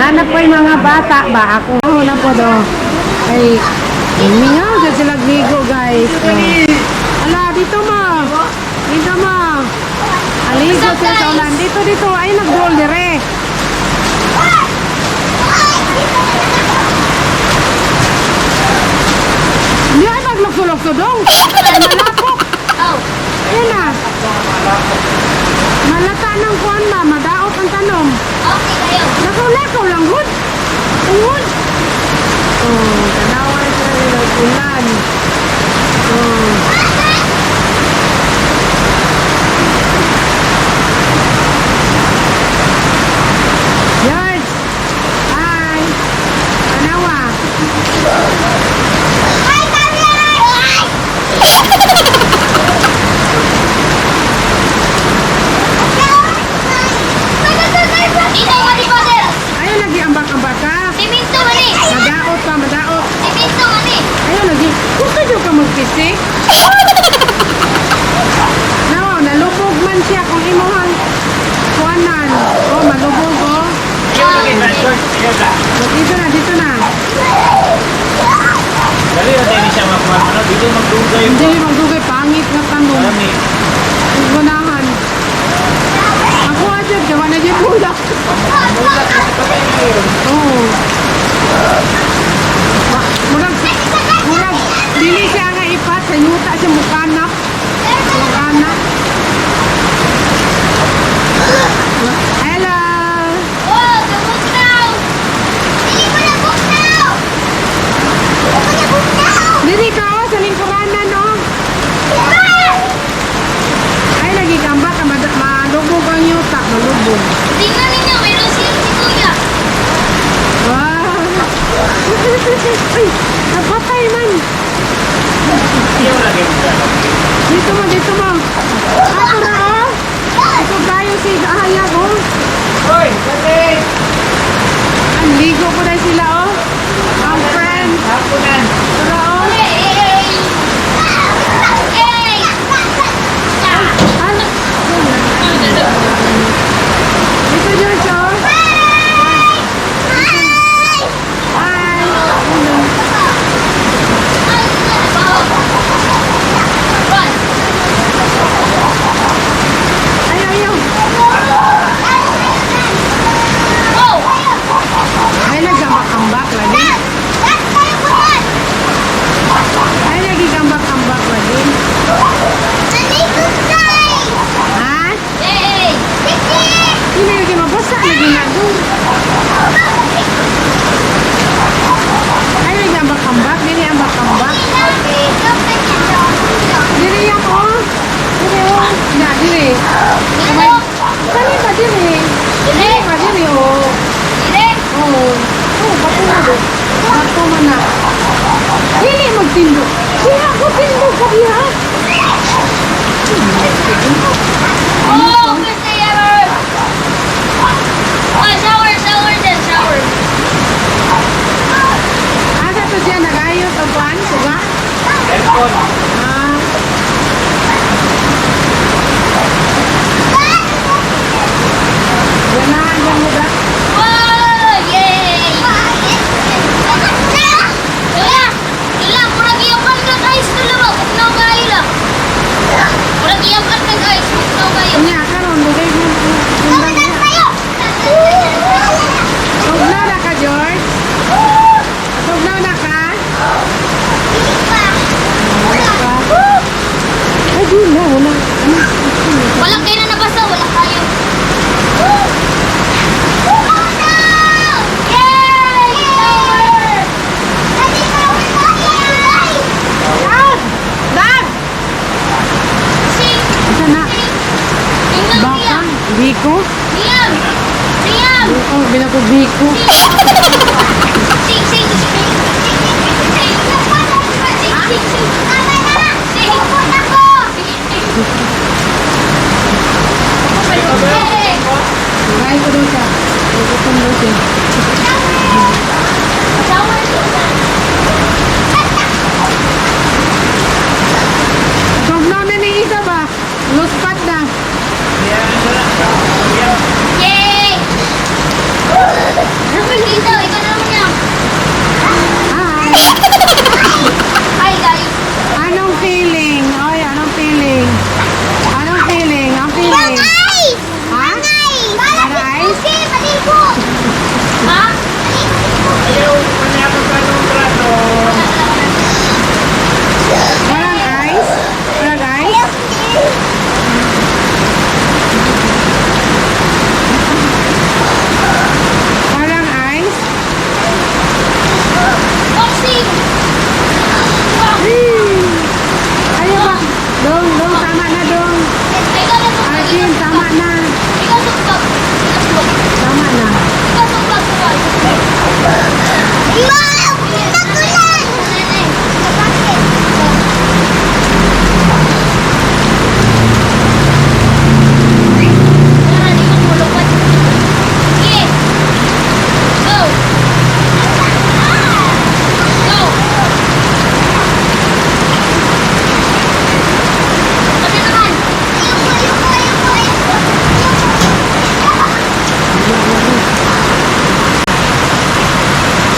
Nana po yung mga bata ba? Ako na po do. Ay, mingaw sa sila ligo, guys. Oh. Ala, dito mo. Dito mo. Aligo sila sa ulan. Dito, dito. Ay, nag-roll dire. Hindi ay maglukso-lukso dong. Ay, malapok. Oh. Ayun na. Malata ng kuan ba? Madaot ang tanom. Okay kayo. Lakaw-lakaw lang, good. Ungod. Oh, tanawa na sila nila ulan. Oh. George! Hi! Tanawa. Dito ka ni Father. Ayaw lagi ambak-ambak ka. Siminto man eh. Madaot pa, madaot. Siminto man eh. Ayaw lagi. Gusto nyo ka magkisi? No, nalubog man siya kung imuhang kuanan. Oh, malubog oh. Dito na, dito na. Dali na tayo ni siya makuha. Ano, dito magdugay. Hindi magdugay pangit nga tanong. Marami. Gunahan. Ako aja, gawa na dyan bulak. Oo. Murag, murag, dili siya nga ipat, sa yuta siya mukanap. Mukanap. Hello! Oh, gabugnaw. Dili ko na bugnaw. Dili ko na bugnaw. Dili ka oh, sa lingkuranan oh. Ay, lagi kamba ka, malubog ang yuta, malubog. Tingnan ninyo, mayroon siya si Kuya. Wow! Ay, napatay man. Ayaw lagi mo. Dito mo, dito mo. Ako na, oh. Ito tayo si Ahayag, oh. Hoy, dali! Ang ligo po na sila, oh. Ang friends. Hapunan. Tara, oh. Hey! Hey! Ano? Dito, George, oh. Hi! Run! Ayaw, ayaw. Oh! Ay, nagambak-ambak lagi. Ay, nagigambak-ambak lagi. Ha? Hey! Hindi lagi mabasa lagi na doon. Ay, nagambak-ambak. Dili ambak-ambak. Dili yan, oh. Dili, oh. Na, dili. Dito! Kani pa, dili. Dili! Pa, dili, oh. Dili! Oo. Oo, bato na do. Bato man na. Dili magtindo. Siya ko tindo ka diha. Oh, best day ever! Ah, shower, shower din, shower. Asa to siya nagayos og kuan suga? Aircon. Ah. Ganahan ba mo ba? Wow! Yay! Dula! Dula, murag iyakan ka guys. Dula ba? Bugnaw kayo lang. Murag iyakan ka guys. Bugnaw kayo. Nya karon dugay mo. Undang niya. Tugnaw na ka, George? Tugnaw na ka? Wala pa. Ay, di na, wala. Ano? Wala kayo na nabasa. Wala kayo. Oh no! Yay! Shower! Dad! Dad! Sing! Isa na. Tingnan Baka, niya. biko. Liam! Liam! Oo, binako biko. Sing, sing, sing, sing, sing, sing, sing, sing. Kain ko doon sa. Gutom daw siya. Tugnaw na ni Isa ba? Luspat na. Yan, wala. Yan. Yay!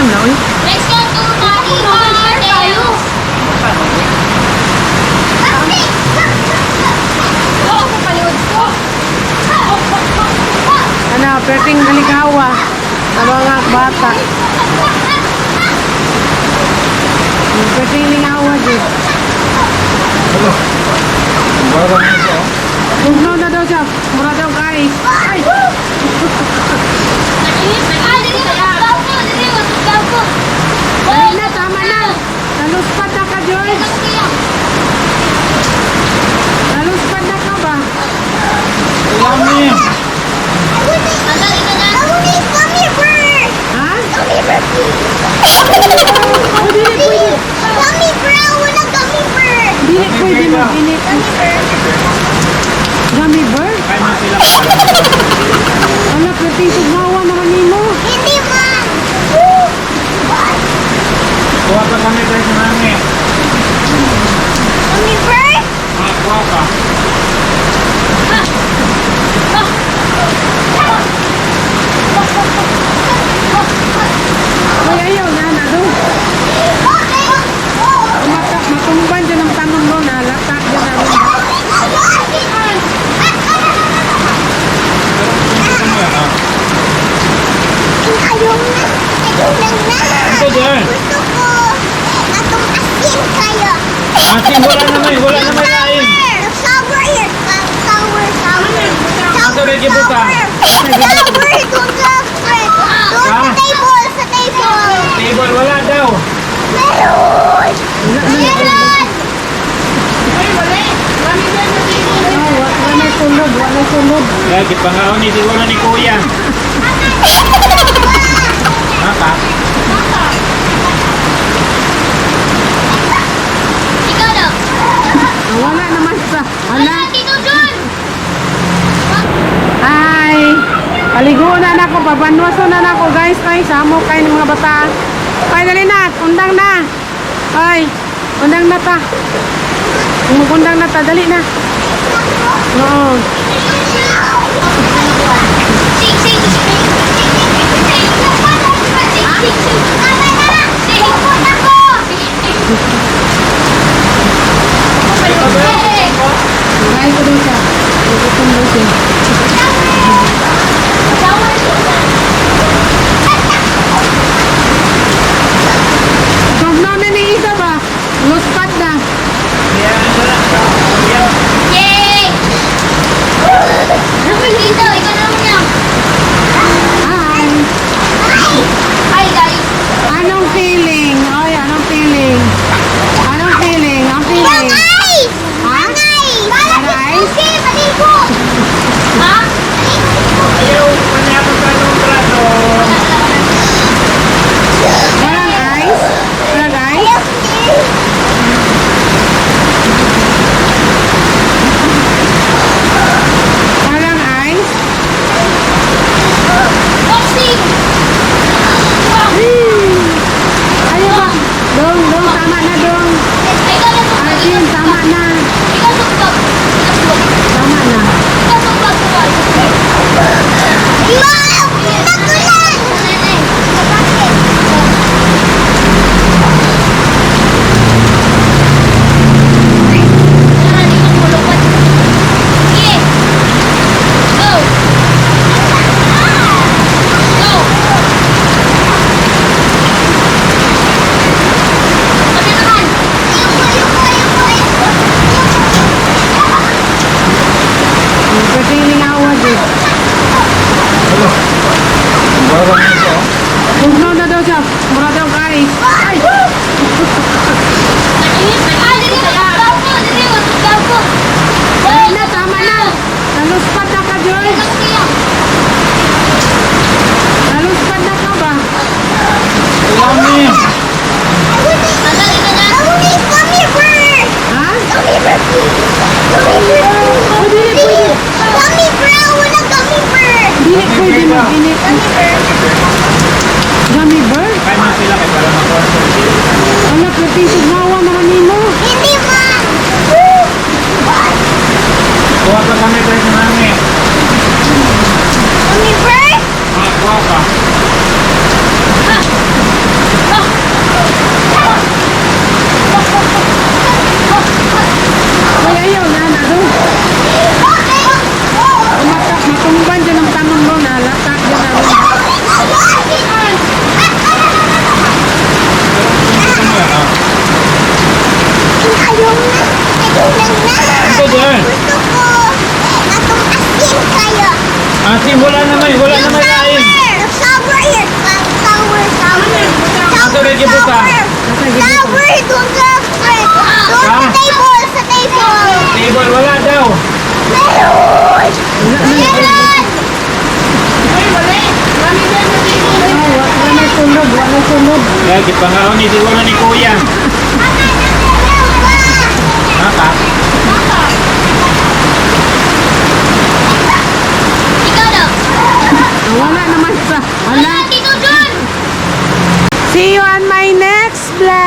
na, oy. Let's go to party tayo. Oo, papaliwod ko. Ano, perting galigawa sa mga bata. Perting lingawa dyan. Tugnaw na daw siya. Mura daw guys. Ay! Ah, dili mo, tugtaw ko, dili mo, tugtaw ko. Dali na, tama na. Naluspad na ka, George. Naluspad na ka ba? Lami! Madali ka na. Ha? Oh, dili pwede. Gummy bear, wala gummy bear. Dili pwede mag-init. Gummy bear? Kain na sila. Ala, perting tugnawa naman nimo. Hindi man. Kuha pa kami tayo sa mami. Gummy bear? Ah, kuha pa. Ay, ayaw na, na do. Mata, matumban dyan ang tanong mo, nalata dyan ang. Ito dyan. Gusto ko atong asin kayo. Asin, wala naman lain. Sour here. Sour, sour. Ito rin yung buta. Sour, doon sa friend. Doon sa Ah. table, sa table. Table, wala daw. Meron! Meron! Oh, wala na sulod, wala na sulod. Kaya, gipangaon ni siguro ni Kuya. Ha, pa? Ikaw daw. Ah, wala naman sa. Wala, Ala. Tito John! Hi! Paligo na nako, pabanwaso na nako guys. Ay, samo kayo ng mga bata. Ay, dali na, undang na. Ay, undang na ta. Undang na ta, dali na. Oo. Sing, sing, sing. Sing, sing, sing. Sing. Kain ko daw siya. Gutom daw siya. Tugnaw na ni Isa ba? Luspad na. Kaya, wala. Kaya, Yay! Dito, ikaw na naman yan. Hi! Hi, guys. Anong feeling? Oy, anong feeling? Anong feeling? Ang feeling? Ice! Ha? Ice! Okay, maligo! Ha? ayaw, wala pa ng braso. Walang ice? Walang ice? Walang ice? Boxing! Ayaw ba? Dong, dong, tama na dong. Ikaw na sumbag. Arjun, tama na. Ikaw sumbag. Ikaw sumbag. Tama na. Ikaw sumbag, sumbag. Wow! Nagulan! Sige. Go! Go! Kasi naman. Ayoko, ayoko, ayoko, ayoko. Pwede lingawa din. Tugnaw na daw siya. Mura daw guys. Ay! Ah, dili mo, tugtaw ko, dili mo, tugtaw ko. Dali na, tama na. Naluspad na ka, George. Naluspad na ka ba? Lami! Madali ka na. Ha? Oh, dili pwede. Gummy bear, wala gummy bear. Dili pwede mag-init. Gummy bear? Kain na sila kay para makuha sa Ala, pwede tugnawa naman nimo. Hindi man. Kuha pa kami tayo sa mami. Gummy bear? Ah, kuha pa. Asim, wala naman lain. Sour here. Sour, sour. Ato rin gibuta. Nasa gibuta. Sour doon sa doon sa Ah. table, sa table. Table, wala daw. Meron! Meron! Oh, wala na sulod, wala sulod. Kaya, gipangaon ni siguro ni Kuya. Ha, pa? Ikaw daw. Wala naman sa. Wala. Wala, Tito John! See you on my next vlog.